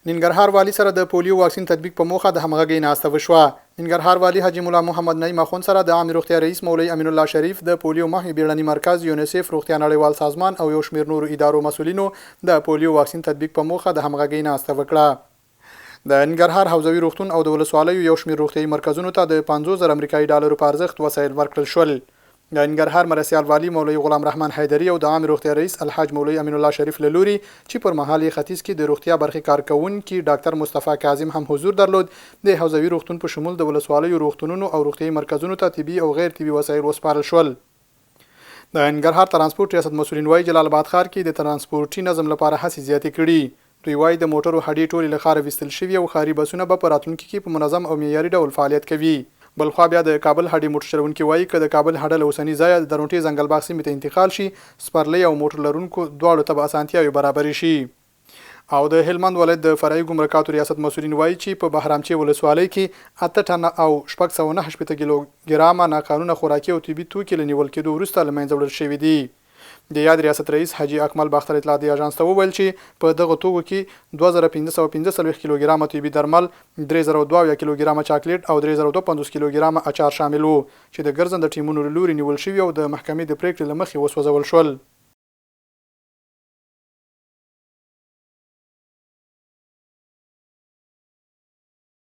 ننګرهار والي سره د پولیو واکسین تطبیق په موخه د همغږۍ ناسته وشوه. ننګرهار والي حاجي ملا محمد نعیم اخوند سره د عامې روغتیا رئیس مولوي امین الله شریف، د پولیو محوې بیړني مرکز، یونیسف، روغتیا نړیوال سازمان او یو شمېر نورو ادارو مسؤلینو د پولیو واکسین تطبیق په موخه د همغږۍ ناسته وکړه. د ننګرهار حوزوي روغتون او د ولسوالیو یو شمېر روغتیايي مرکزونو ته د 50 زره امریکايي ډالرو په ارزښت وسایل ورکړل شول. د ننګرهار مرستیال والي مولوي غلام رحمن حیدري او د عامې روغتیا رئیس الحاج مولوي امین الله شریف له لوري چې پر مهال یې ختیځ کې د روغتیا برخې کارکوونکي ډاکتر مصطفی کاظم هم حضور درلود، د حوزوي روغتون په شمول د ولسوالیو روغتونونو او روغتیايي مرکزونو ته طبي او غیر طبي وسایل وسپارل شول. د ننګرهار ترانسپورت ریاست مسؤلین وايي، جلال اباد ښار کې د ترانسپورټي نظم لپاره هڅې زیاتې کړي. دوی وايي، د موټرو هډې ټولې له ښاره ویستل شوي او ښاري بسونه به په راتلونکي کې په منظم او معیاري ډول فعالیت کوي. بل خوا بیا د کابل هډې موټر چلوونکي وايي، که د کابل هډه له اوسني ځایه د درونټې ځنګل باغ سیمې ته انتقال شي، سپرلۍ او موټر لرونکو دواړو ته به اسانتیاوې برابرې شي. او د هلمند ولایت د فرعي ګمرکاتو ریاست مسؤلین وايي چې په بهرامچې ولسوالۍ کې اته ټنه او 669 کیلو ګرامه ناقانونه خوراکي او طبي توکي له نیول کېدو وروسته له منځه وړل شوي دي. د یاد ریاست رئیس حاجي اکمل باختر اطلاعاتي اژانس ته وویل چې په دغو توکو کې 2545 کیلو ګرامه طبي درمل، 3072 کیلو ګرامه چاکلیټ او 3052 کیلو ګرامه اچار شامل وو چې د ګرځنده ټیمونو له لوري نیول شوي او د محکمې د پرېکړې له مخې وسوځول شول.